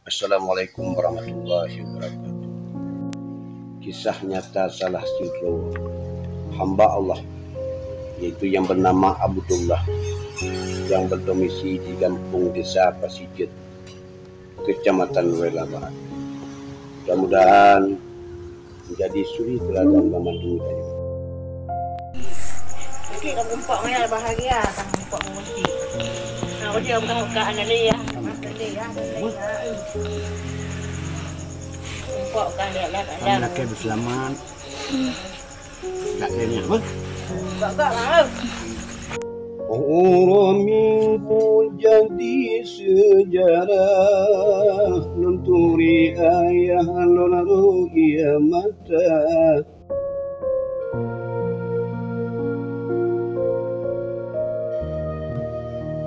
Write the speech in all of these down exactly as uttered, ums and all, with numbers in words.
Assalamualaikum warahmatullahi wabarakatuh. Kisah nyata salah sidroe hamba Allah, yaitu yang bernama Abdullah, yang berdomisili di Gampông Desa Pasijet, Kecamatan Wela Barat. Mudah-mudahan menjadi suri teladan bagi mandum geutanyoe. Oke, kamu empok maya bahagia, kamu empok mesti. Nah, oke, kamu buka anak ni ya. Mas ni ya, ni ya. Empok kan dia lah, ada. Kamu nak ke berselamat. Tak ada ni apa? Enggak, enggak lah. Ureueng miet jadi seujarah, lôn turi ayah lôn ru'yah mata.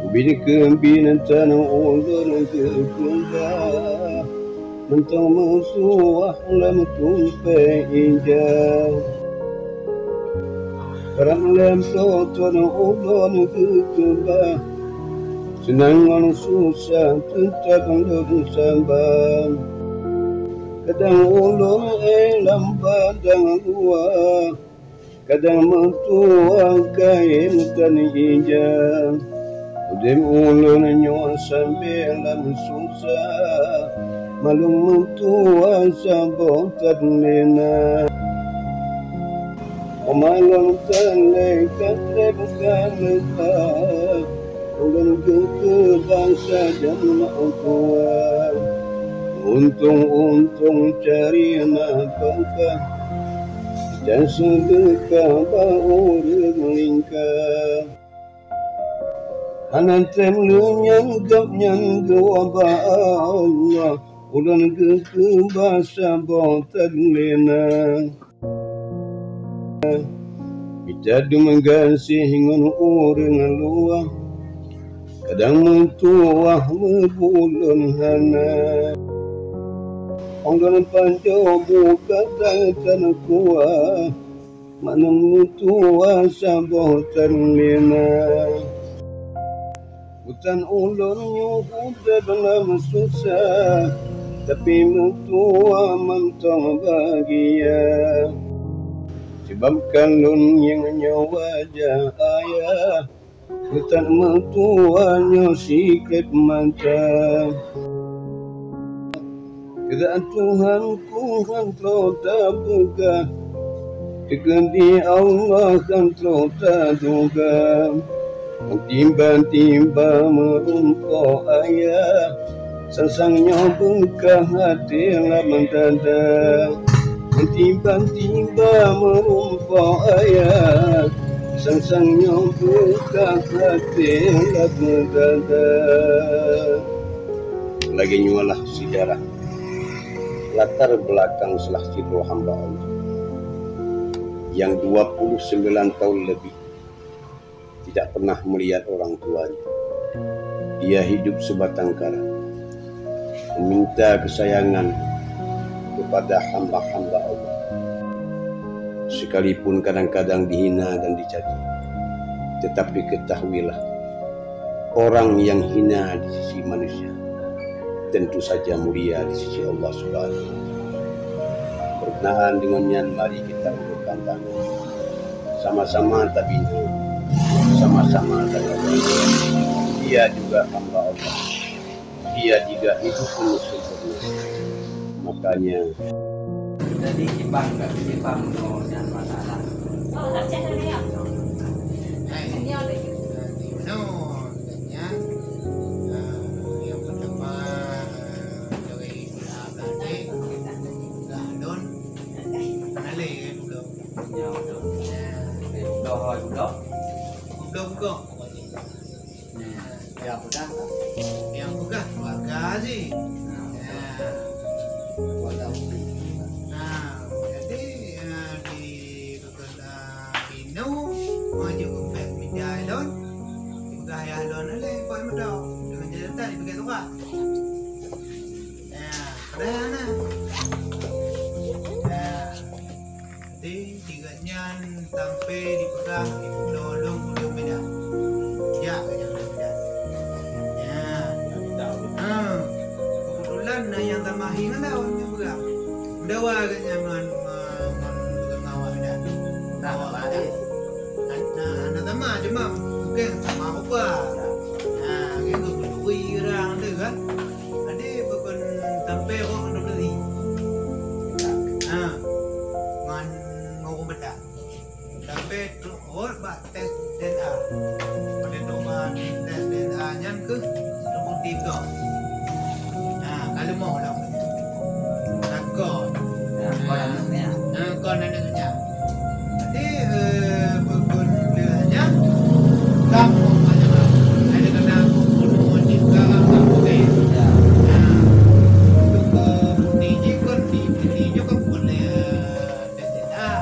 Ubit keubiet tan ulôn geukeubah, mantong meutuwah lam tumpée ija. Barang lom soe thon ulôn geukeubah, seunang ngon susah teutap lôn saba. Kadang ulôn éh lam padang luwa, kadang meutuwah kayém tan ija. Udeb ulôn nyoe sambé lam susah, malum meutuwah saboh tan lé na. Óh malôn tan lé ka treb ka leuha, ulôn geukeubah sajan meutuwah. Untông-untông cari nafakah, dan seudeukah bak ureueng lingka. Hana tem leunyat gobnyan geuwoe bak Allah, ulôn geukeubah saboh tan lé na. Mita dum gaséh ngon ureueng luwa, kadang meutuwah meubulon hana. Óh lôn pajoh buka tangan kuah, maknum meutuwah saboh tan lé na. Butan ulôn nyoe udeb lam susah, tapi meutuwah mantong bahagia. Sebab kan lôn nyang nyoe wajah ayah, butan meutuwah nyoe sikreb mata. Keudak Tuhan ku han troh tapeugah, teukeudi Allah han troh taduga. Tiba-tiba meurumpok ayah, sang-sang nyoe beukah até lam dada. Tiba-tiba meurumpok ayah, sang-sang nyoe beukah até lam dada. Lagée nyoe lah seujarah latar belakang salah sidroe hamba Allah yang dua puluh sembilan tahun lebih tidak pernah melihat orang tuanya. Dia hidup sebatang kara, meminta kesayangan kepada hamba-hamba Allah. Sekalipun kadang-kadang dihina dan dicaci, tetapi ketahuilah, orang yang hina di sisi manusia tentu saja mulia di sisi Allah Subhanahu wa Taala. Berkenaan dengan nyan, mari kita ulurkan tangan. Sama-sama tabina, sama-sama tajaga. Dia juga hamba Allah. Dia juga hidup penuh sempurna. Makanya, jadi, Cibang kat Cibang tu yang masalah. Oh, tak cah dah ya. Hai. Ini ada. Di mana? Katanya, eh, yang pertama, eh, dari pihak Belanda, dah don, kenali, eh, belum. Ya, betul. Ya. Eh, udah, udah. Udah, udah. Ya, udah. Yang peugah keluarga sih. Nah. Ya. Keluarga. Nah, jadi, eh, di Keukeuna binoe, meunyoe geupék mita lôn, dipeugah ayah lôn lé, poh meudo, deungon catatan dipeugah surat. Ya, padahai na. Ya. Jadi, di gobnyan sampai dipeugah, dipeugah lôn ureueng Medan. Jak ka ureueng Medan. Ya. Ha. Kebetulan Na nyang tamah hi ngon daun, nyan peugah. Meudawa geuh nyan ngon, ngon, ngon, ngon awak dah. Nah, awak dah. Na, na, na tamah cuma bukan tamah upa. Nah, gitu, turi orang tu kan. Ada bukan sampai orang tu tadi. Nah, ngon, ngon orang bedak. Tapi trok rot bak tes D N A. Pada coba tes D N A nyan keuh teubukti kok. Nah, ka leumoh lom. Nah, kon. Nah, kon aneuk nyan. Nah, kon aneuk nyan. Jadi, eh, bukon lheueh nyan, kamoe banyak. Ada kena bunuh di sekarang tak boleh. Ya. Nah, untuk, eh, bukti jih kon di, di, di, di, kon boleh, eh, tes D N A.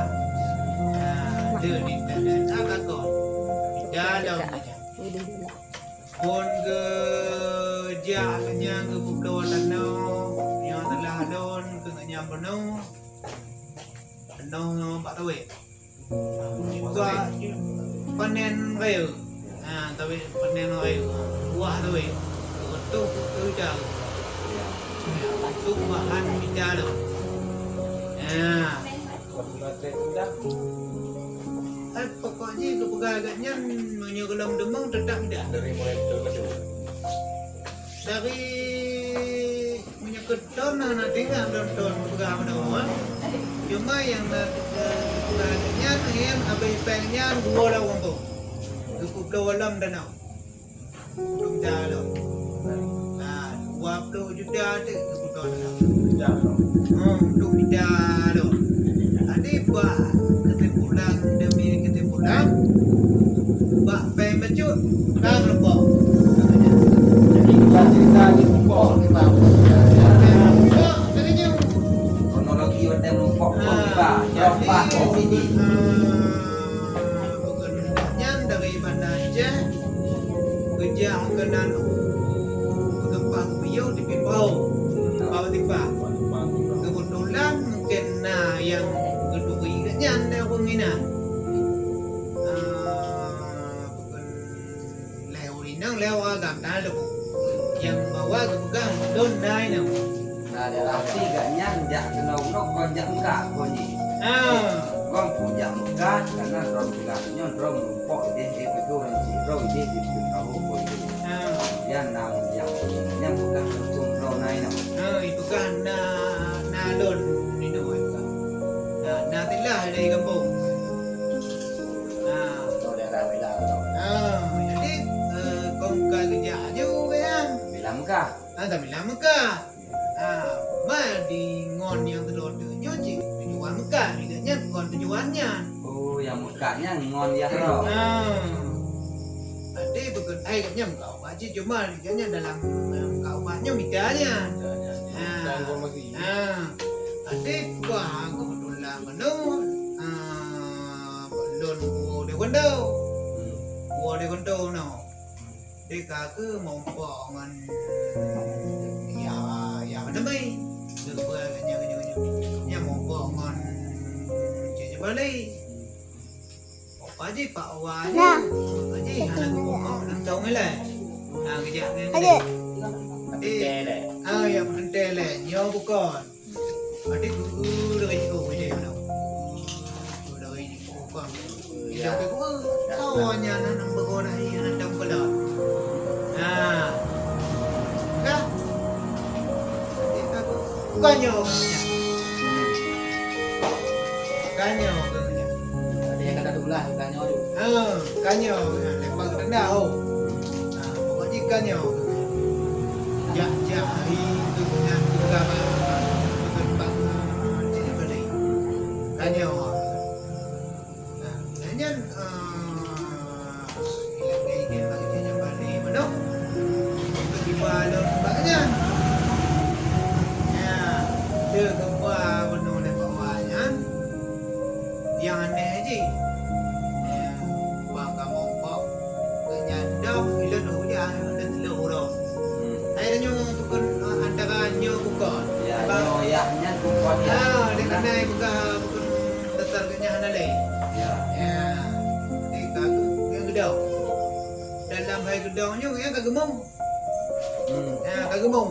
Nah, dia di tes D N A ka kon. Dalam. Phôn geujak nyan geupeutoe tanoh, nyang teulah lôn keu nyan bunoe, tanoh bak tawét. Buka panen raya. Ha, tawét panen raya. Buah tawét. Reutôh teuja. Untuk bahan mita lôn. Ha. Eh, pokok jih geupeugah agak nyan, meunyoe gohlom deungoe teutap dah. Dari mulai betul-betul. Dari meunyoe keu thon hana teuingat lôn thon peugah meunoe. Cuma nyang na, eh, peugah agak nyan, nyang habéh péng nyan dua lam gampông. Geupeutoe lam danau. Untuk mita lom. Nah, dua puluh juta tu kebutuhan. Juta lom. Hmm, untuk mita lom. Jadi buat kesimpulan demi kesimpulan, bak péng bacut, ka meureumpok. Jadi buat cerita di meureumpok, di bawah. Péng meureumpok, katanya. Kronologi watèe meureumpok, ah, tiba, jadi, terus pas, ah, bukan nyan dari Banda Aceh, geujak keunan u Geupah Biyeu di Pimpau, Pimpau Tipah. Keubeutulan mungken na nyang geuturi geuh nyan lé ureueng inan. Ah, bukon lhèe ureueng inong, lhèe ureueng agam na lôn. Nyang bawa geupeugah lôn na inong. Nah, dalam arti gak nyan jak keunoe-keunoe kon jak Mekah kon jih. Ah. Kon pun jak Mekah, karena droe Mekah nyoe droe meureumpok idéh di Peudong dan Sidroe idéh di Peudong Kawo kon jih. Ah. Kemudian na nyang, nyang peugah langsung droe na inong. Ah, ipeugah na, na lôn inong ipeugah. Na, na tilah dari gampông. Ah. Droe daerah Wela tu. Ah, jadi, eh, kon ka geujak aju kan. Bila Mekah. Ah, tapi bila Mekah. Ha, ba di ngon nyang teulote nyoe cit tujuan Mekah, nyan kon tujuan nyan. Oh, nyang Mekah nyan ngon Yahya. Ha. Até beukeut ai gobnyan meukat ubat cit, cuma gobnyan dalam, dalam meukat ubat nyoe mita nyan. Ya, ya, ya. Ha. Bukan informasi. Ha. Até kuah keubeutulan meunoe, ha, lôn woe di Gondo. Hmm. Woe di Gondo nyoe. Deka keu mumpok ngon ya, ya meunamai. Keu peue nyan, nyan, nyan, nyan mumpok ngon Cik Jebali. Apa ji Pak Wa ni? Apa ji hana mumpok nang tong ilai. Ha, geujak ngon Adik. Adik. Ah, ya, meuntèe lé. Nyoe bukon. Adik guru lagi, oh, ini mana? Guru lagi, oh, bang. Dia ke guru. Tahu hanya anak nombor guru dah, iya, anak nombor guru. Nah. Dah. Bukan nyoe. Bukan nyoe. Ada yang kata tulah, bukan nyoe. Ha, bukan nyoe. Nah, lepas rendah, oh. Nah, pokok jih bukan nyoe. Jak-jak hari tu nyan tu ka ba-, ba-, ba-, ba-, cik Ibrahim. Ka nyoe. Nah, nyan, eh, ilak idin bak cik Ibrahim tu. Untuk dibawa lom bak nyan. Ya, dia gempa penuh oleh bawah nyan. Nyang aneh jih. Ya, bang kamoe pok. Nyan dong, ilôn udah, ilôn telur uroe. Hmm. Hai nyoe bukon, eh, antara nyoe bukon. Ya, bang. Nyoe yak nyan bukon, ya. Ah, dia kena buka bukon dasar ke nyan hana lé. Ya. Ya. Jadi ka, ka geudong. Dalam hai geudong nyoe, ya, ka geumong. Hmm. Ya, ka geumong.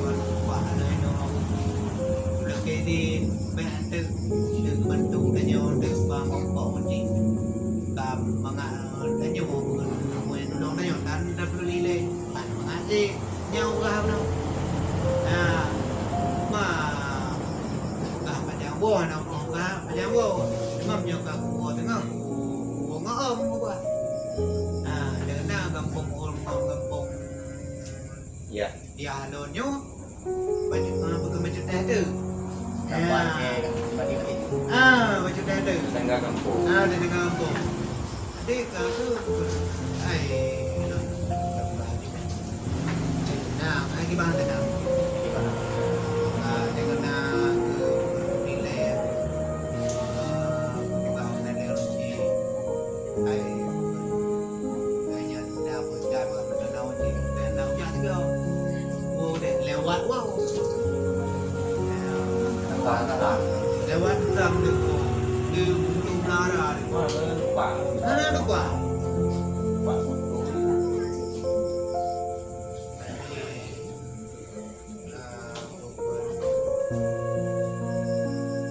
ngon bah lôn nyoe. Lagèe di bèk teuk, teuk bantu tanyoe, teuk bang ompok meuti. Ka mangat tanyoe, ngon tulông tanyoe, dan alhamdulillah, ban mangat jih. Nyoe ureueng nyoe. Nah, ma, ureueng pajang woe, na ureueng pajang woe. Imam nyoe ka kuwoe teungoh, kuwoe ngon ureueng. Nah, deuna gampông ureueng, gampông. Ya. Ya, lôn nyoe. Baju, ah, bukan baju teh tu. Tampan, eh, baju teh. Ah, baju teh tu. Tetangga kampung. Ah, tetangga kampung. Adik kau tu, ai, nah, ai, gimana dah? Gimana? Ah, dengan nak, eh, nilai. Lewat dam deungon di Ulu Menara. Mana lupa?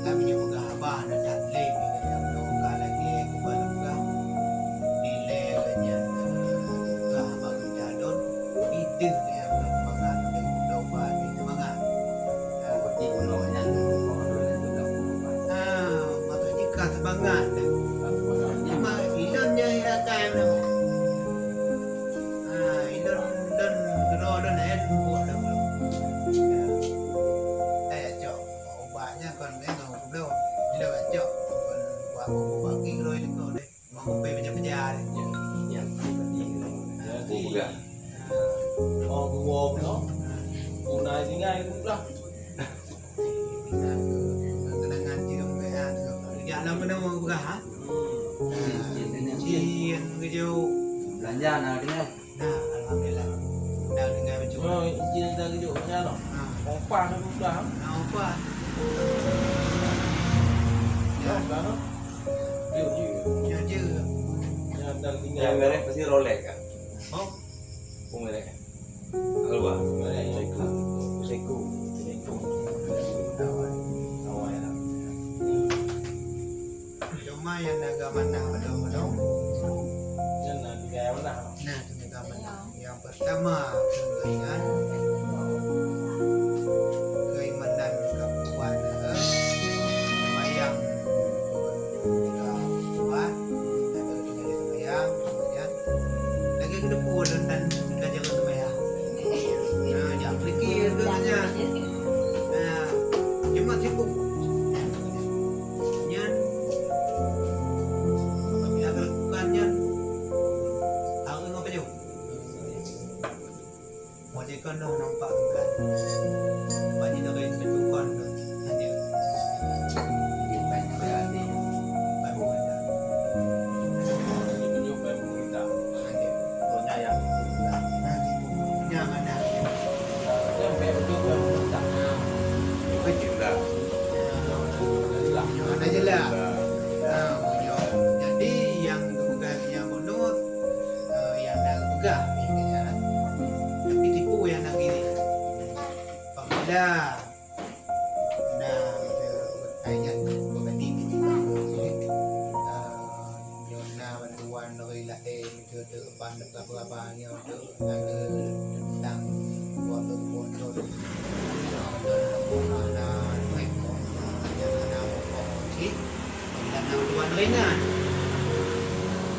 Nah, meunyoe peugah haba na that lé, ka lagèe kuba peugah. Dilèe lagèe nyan, peugah haba geutanyoe, itu nyang mangat, doba nyang mangat. Nah, berarti bunoe nyan, ah, maksud jih ka seumangat dah. Cuma ilôn nyang rakai nyoe. Ah, ilôn, ilôn keudroe lôn, eh, buet lôn. Eh, cok. Ubat nyan kon meunan ngon goblok. Bila bacok, kon buat ubat gigi roi leuko deh. Mau kupe pecah-pecah deh. Ya, ya, ya. Aku pegang. Oh, gua pula. Guna singai aku pula. Kenangan cium kayak tu. Kerja lama nama aku pegang, ha? Hmm. Cium kerja. Belanja nak kena. Nah, alhamdulillah. Dah tinggal bacut. Oh, izin dah duduk macam mana? Ha. Ompah dah buka. Ha, ompah. Ya, dah tu. Yuk, yuk. Ya, je. Ya, dah tinggal. Yang merek pasti Rolex kan? Oh. Pun merek kan? Alwa. Merek Seiko. Seiko. Seiko. Awai. Awai lah. Cuma yang naga manah padong-padong. Yang naga manah. Nah, naga manah. Yang pertama, keinginan, keimanan kekuatan, eh, sembahyang, eh, kuat, eh, sembahyang, sembahyang. Lagi keudeuh dan, dan ka jalan sembahyang. Nah, jak berikir tu saja. Nah, cuma sibuk. Nyan, apabila ka lakukan nyan, harus apa jauh? Watèe kon lôn nampak bukan. Bak jinoe keuh teutukon lôn. Hana. Bukan berarti. Bukan berarti. Ditunjuk bukan pemerintah. Hana. Pokoknya yang pemerintah. Hana. Yang ada. Yang baik betul bukan pemerintah. Bukan juga. Yang ada jelas. Nah, jadi yang bukan yang bunuh, eh, yang dah peugah, ya kan? Tapi tipu yang nak kiri. Apabila na, eh, ayat berkati, eh, nyoe na bantuan dari lahé, itu, itu, pan, berapa, berapa, nyoe, itu, ada tentang buat berkebun, itu, itu, itu, na, na, yang ada pokok, cik, dan na bantuan ringan.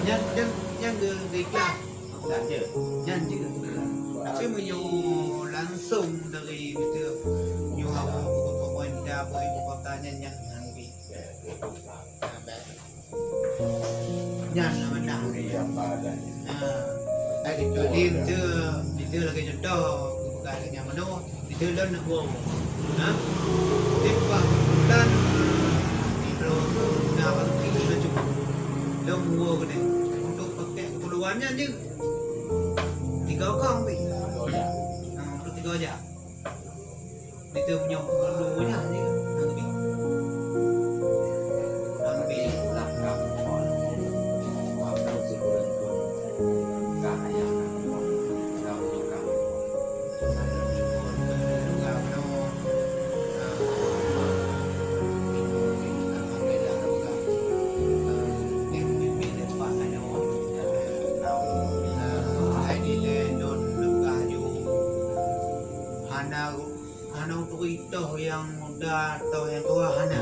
Nyan, nyan, nyan ge-, geikhlas. Nyan jeuet. Tapi meunyoe langsong dari, beutôi, nyoe awak pemerintah, ibu kota nyan, nyan, nyan, nyan, nyan, nyan, nyan. Nah, kecuali beutôi, beutôi lagèe contoh, bukan lagèe nyan meunoe. Di dalam nak buang. Ha? Timpah bulan di bawah tu dah bagi laju. Dong dua gede. Untuk pakai keperluannya je. Tiga orang ambil. Ha, untuk tiga aja. Kita punya perlunya je. Ambil. Ambil. Hana, hana turi toh nyang muda atau nyang tuha, hana.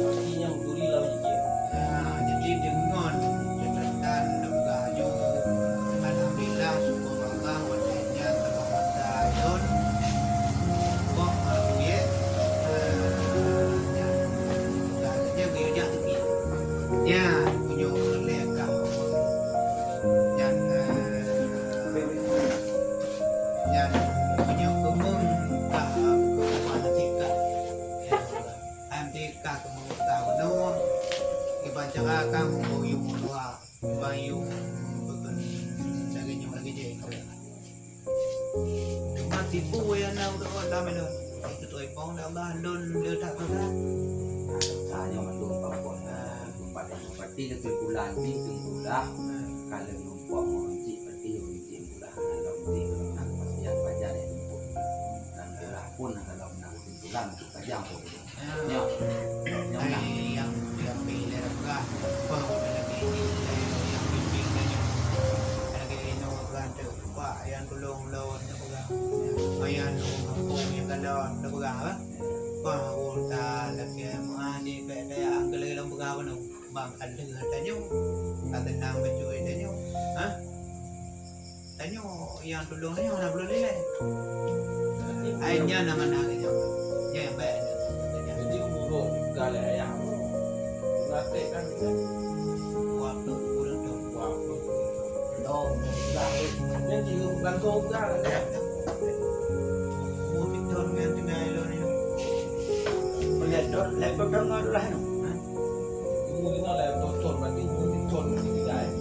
Pasti nyang turi lawét jih. Nah, jadi deungon catatan lôn geuh laju, alhamdulillah, syukur Allah, watèe nyan teuma masa lôn, kok, eh, nyan, nyan, nyan, nyan, nyan, nyan, nyan, nyan, nyan, nyan, Nyan, meunyoe keumeung ka keukuatan tika. Nyan, tika keumeung ka bunoe, kiban cara ka meubuyueng dua, kiban yuem bukon lagèe nyoe lagèe jih. Cuma tipu nyang na udeb lam ilôn. Itu tuh ipong dah bah lon le tak peugah. Nah, nyoe mandum bak buet. Nah, berarti kesimpulan ni teupulang. Nah, kalau numpang meruncik, berarti meruncik murah. Kalau meruncik, kalau nak, pasti yang pajar ya. Dan murah pun kalau nak kesimpulan, pajar pun. Nyoe, nyoe nah. Ai, nyang, nyang pih lé peugah, peue lagèe nyoe, nyang pimpin tanyoe. Lagèe inoe peugah teuh, Pak, nyang tulông lôn, nyang peugah. Ayah nyoe, gampông nyang galak, nyang peugah, bah. Bah, ureueng ta lakèe meu'ah di pèk dayah, angkeu lagèe lôn peugah bunoe. Bang ka lheueh tanyoe, ka teunang bacut tanyoe. Hah? Tanyoe nyang tulông nyoe hana buleuen ilèe. Ai nyan nama na nyoe. Nyan nyang bèk nyoe. Jadi buruk ka lé ayah. Berarti kan kita. Waktu kurang tu. Waktu. Dong, dah. Nyan jiôh langsung ka lé ayah. Mau kita dengan tinggal lo ni. Melihat dot, lihat dot dengar lah ni. Hah? Umur lima belas tahun, berarti umur tujuh tahun masih muda, eh.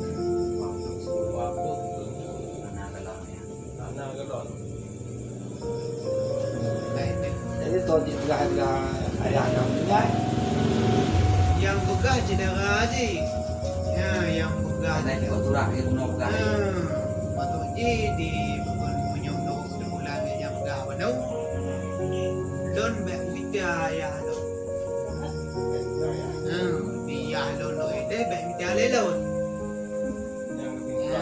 Waktu sepuluh, waktu tujuh. Anak galak, ya. Anak galak. Jadi, tahun di tengah-tengah ayah dah meninggal. Nyang peugah syedara jih. Ya, nyang peugah. Ada di syedara. Kotoran dia guna peugah. Ha, patut jih di bukan menyang dua puluh bulan dia nyang peugah bandum. Lôn bèk mita ayah lôn. Hmm, biyah lôn lôn ideh bèk mita lé lôn. Ya,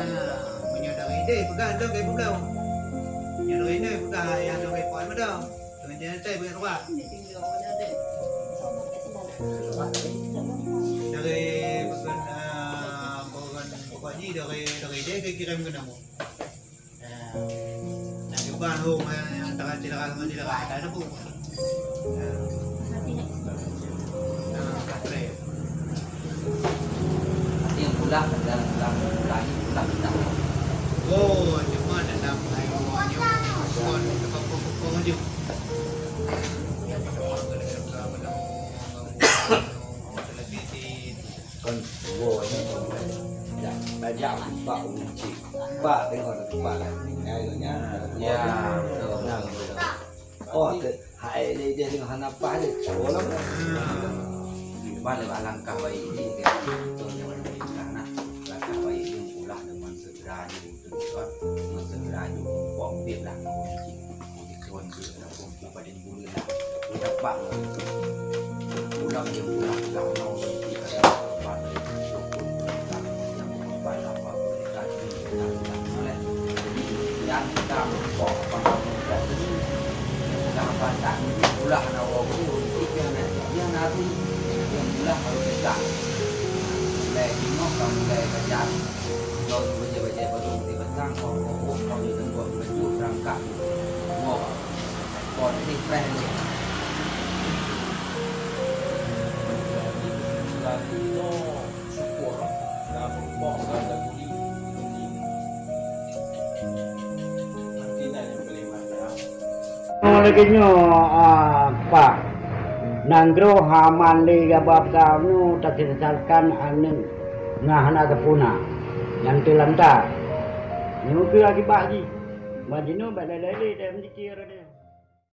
meunyoe dari ideh peugah lôn keu peubloe. Meunyoe dari ideh peugah ayah lôn keu poh meudo. Dengan dia tai bèk ruah. Dari bukan, ah, bukan pokok jih dari, dari ideh keu kirém keu namo. Nah, cuba hong, eh, antara syedara ngon syedara, ada sapeue? Nah. Nah, baterai. Artinya pula dalam, dalam lagi pula kita. Oh, cuma dalam air nyoe, kon kokoh-kokoh je. Yang pertama, kena, kena, kena, kena, kena, kena, kena, Kon dua ni kon. Ya, bajak bak ureueng cit. Bak tengok tempat. Ya, ya. Nah, betul. Nah, betul. Oh, te-, hai le dia tengok hana pah dia. Tolong. Cuba lewat langkah baik ni dia. Betul, dia orang perintah nah. Langkah baik dia pula dengan segera dia. Masa laju kompok bit lah. Kompok bit lah. Udah pak. Udah dia pulang dah mau nanti pada yang pada apa. Dan kita kompok pada kompok ini. Dah patah ni pulang nak bawa guru. Dia nak, dia nak tu. Dia pulang baru dekat. Mulai tengok, mulai belajar. Kau belajar-belajar baru nanti petang kau, kau, kau, kau boleh tengok baju berangkat. Wah, kau ni fresh ni. Jadi kesimpulan kita syukur dan berdoa kepada Tuhan. Nanti nak yang boleh macam. Oh, lagèe nyoe, ah, Pak. Nanggroe hana lé gabab gam nyoe taseusatkan aneuk nyang hana teupuna, nyang teulanta. Nyoe keuh akibat jih. Ban jinoe bèk lé-lé lé teuh meuzikir.